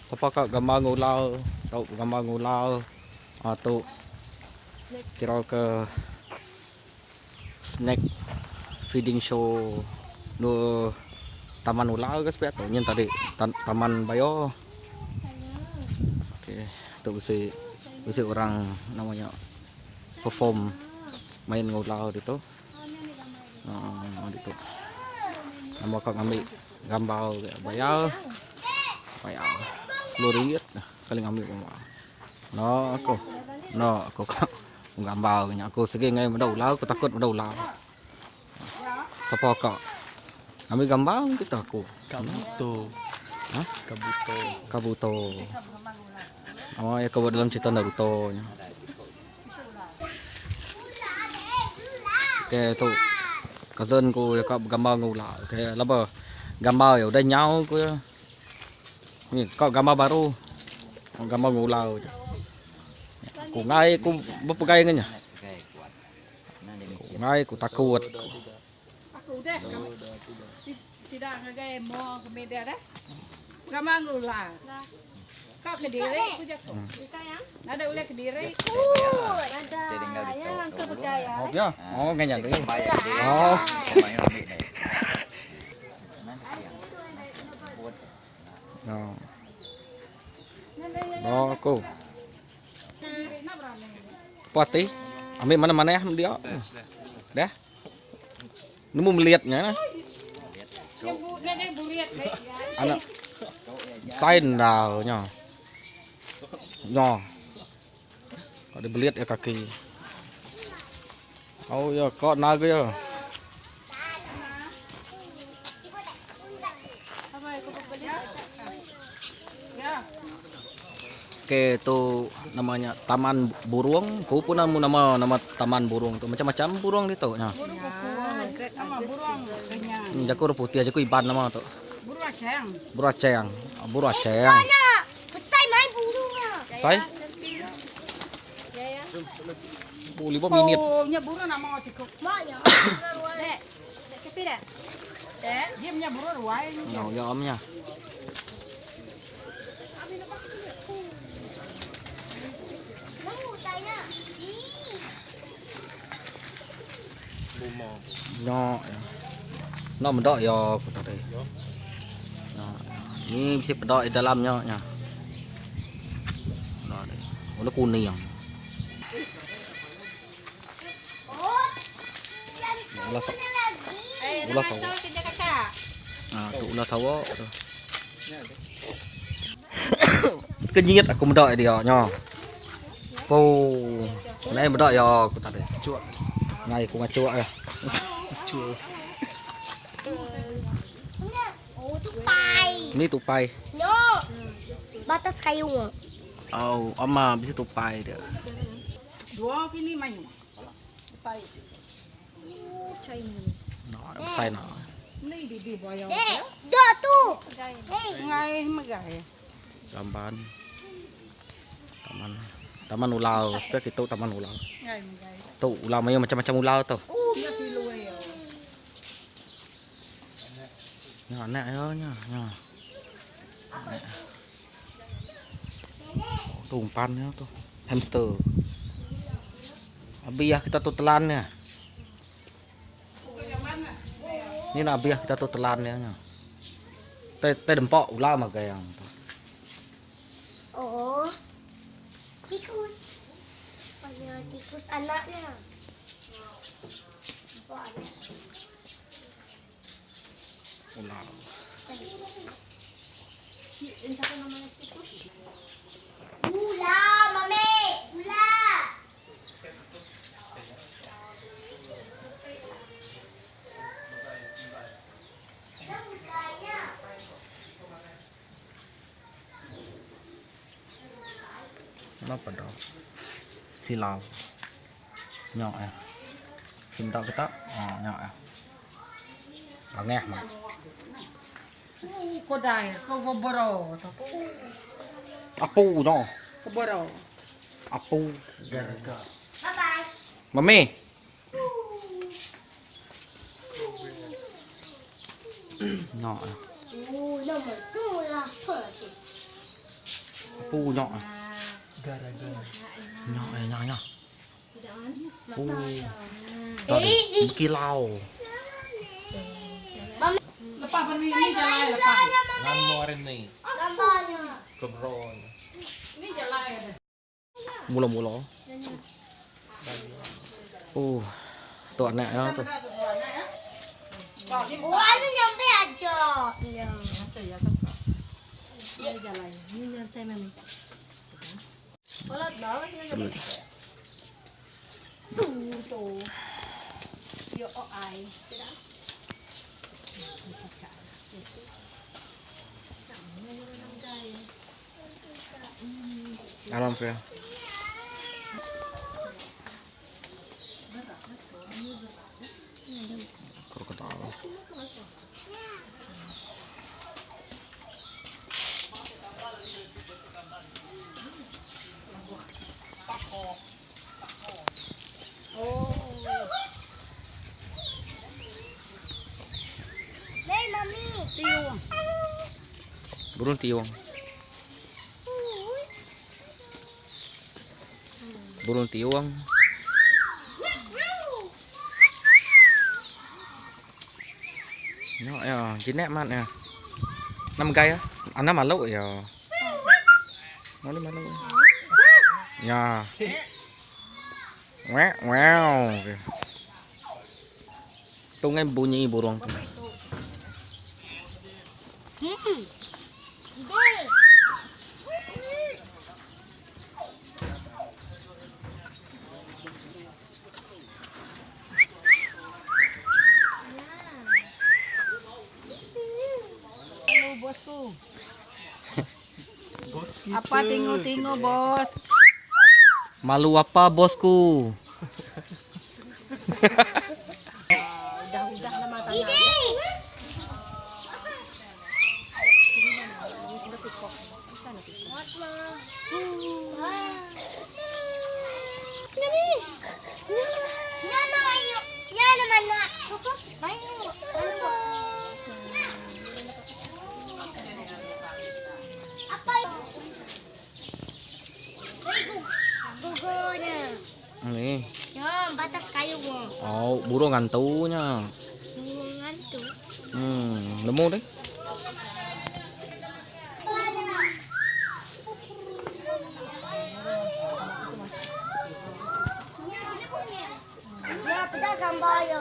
Sapa ka gambar ngular tau gambar ngular uhh tu kira ke snack feeding show endur taman ular ke sepiak tu nyin tadi taman bayo. Okay tu bisi bisi orang nama nya perform main ngular ditu uhh ditu nama ka ngambi. Gambar bayar bayar RM10 kali ngambi gambar. Enda aku enda aku ka gambar nya aku sigi enggai meda ular aku takut meda ular. Sapa ka ngambi gambar kita aku. Kabuto. Ha? Kabuto. Kabuto. Oh ya ka dalam cerita Naruto nya. Okay tu cousin ku iya ka begambar enggau ular. Okay laba gambar iya udah nyau ku iya. Ni ka gambar baru gambar enggau ular tu. Ku enggai ku bepegai enggau nya. Ku enggai ku takut. Ka kediri ku jaku. Nadai ulih kediri. Oh pia. Oh ngai nyadi. Oh. No. No aku. Puas ati. Ambil mana-mana dia. Dah. Nemu meliat nya nah. Anak besai endar nya. Nya. Ka dibelit iya kaki. Au iya ka naga iya. Okey tu nama nya taman burung ku pun nama nama nama taman burung tu macam-macam burung ditu nya. Hmm, jaku orang putih jaku Iban nama tu. Burung aceng. Burung aceng. Burung aceng. Besai mai burung ah. Besai? Oh, 5 minit. Oh, nya burung nama siku. Mak ya. Dek. Dek kepi dek. Dek. Dia nya burung ruai. No, ya om nya. Nya enda meda iya ku tadi. Nya ni bisi peda di dalam nya nya. Warna kuning. Ular sawa. Ular sawa. Ha tu ular sawa tu. Kenyit aku meda dia nya. Po. Nai meda iya aku tadi. Cuak. Ngai aku ngachuk iya. Cuak. Oh, tupai. Ni tupai. No. Batas kayu. Oh, ama bisi tupai dia. Dua kini mayu. Besai sih. No, besai no. Ni bibi buaya. Dek, dah tu. Ngai megai. Gamban. Taman Taman ular, sepiak kitu taman ular. Ngai megai. Tu ular mayuh macam-macam ular tu. Nya silu yo. Nya anak iya nya, nya. Anak. Oh, tu umpan nya tu. Hamster. Abi ah kita tu telan nya. Ni nak abi ah kita tu telan nya nya. Tai tai dempa ular magai yang tu. Oh. Tikus. Banyak tikus anaknya. Nampak anak. Ular. Ular, mami. Ular. Napa dah? Silau. Nyok ya. Simdak kita. Oh, nyok ya. Bangeh mah. Kodai, ko boboro, to. Apu nyo. Boboro. Apu. Garga. Bye bye. Mami. Nyok ya. Oh, nama tu lah apa tu? Apu nya. Nya eh nya nya. Oh. Berkilau. Lepas ni ni jalai lepas. Gambar ni. Kebron. Ni jalai ada. Mula-mula. Oh. Tu anak ya tu. Oh, anu nyampe aja. Ya. Alam fair. Crocodile. Mei, mami. Burung tiung. Burung tiung. Nya ya, jinak mat ya. Nama gaya? Anak malu ya. Malu malu. Ya. Wow, wow. Tu ngai bunyi burung tu. Deh. Halo bosku. Bos kita. Apa tengok-tengok bos? Malu apa bosku? Udah-udah nama tanah. Ini. Nya naman na. Mayo. Apa? Ay, gugo na. Ni. Ya, batas kayu mo. Oh, burung hantunya. Burung hantu. Nemu deh. Ya, pedas sambal yo.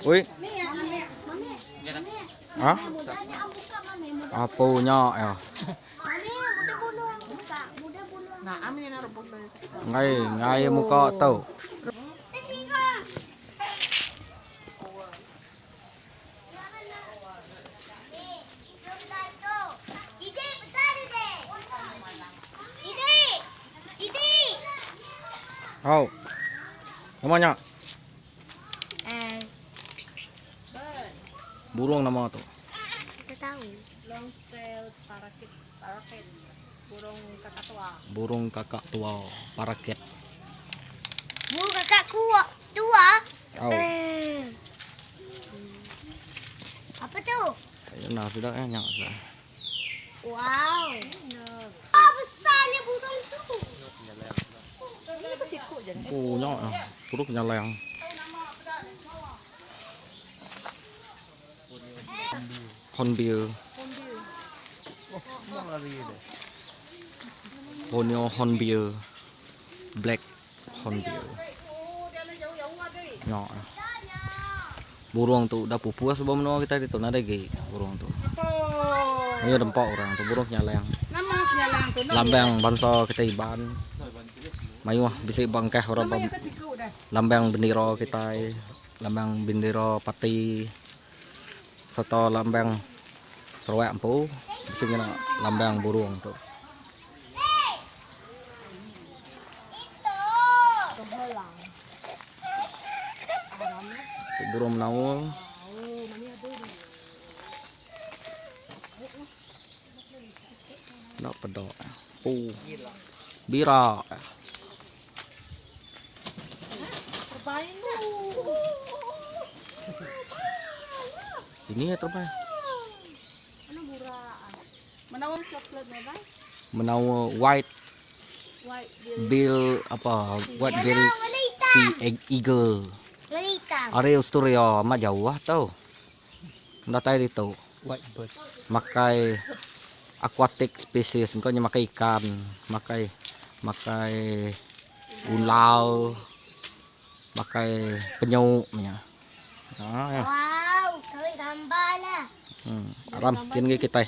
Ui. Hả? Apa nya ya? Ngai ngai muka tau. Oh. Nama nya? Burung nama tu. Kita tahu. Long tail parakeet, parakeet. Burung kakak tua. Burung kakak tua, parakeet. Burung kakak kuat tua. Oh. Apa tu? Nah, sudah eh nyak sudah. Wow. Ah, besarnya burung tu. Oh, nyak. Burung penyalang. Hornbill. Borneo hornbill. Black hornbill. Nyak. Burung tu dah pupus sebelum menua kita tu nadai lagi burung tu. Ayo dempak orang tu burung penyalang. Nama penyalang tu. Lambang bangsa kita Iban. Mayuh bisi bangkah orang lambang bendera kita, lambang bendera parti serta lambang Sarawak empu bisi ngena lambang burung tu. Tu burung menaul. Nak pedok. Pu. Bira. Dini iya terebai. Mana burak. Menawa coklat ne bai. Menawa white White bill apa white bill sea eagle. Ari Australia amat jauh tau. Datai ditu. White bird. Makai aquatic species engka nya makai ikan, makai makai ular, makai penyu nya. Ha ya. Wow, kami gambar lah. Hmm, aram kin gi kitai.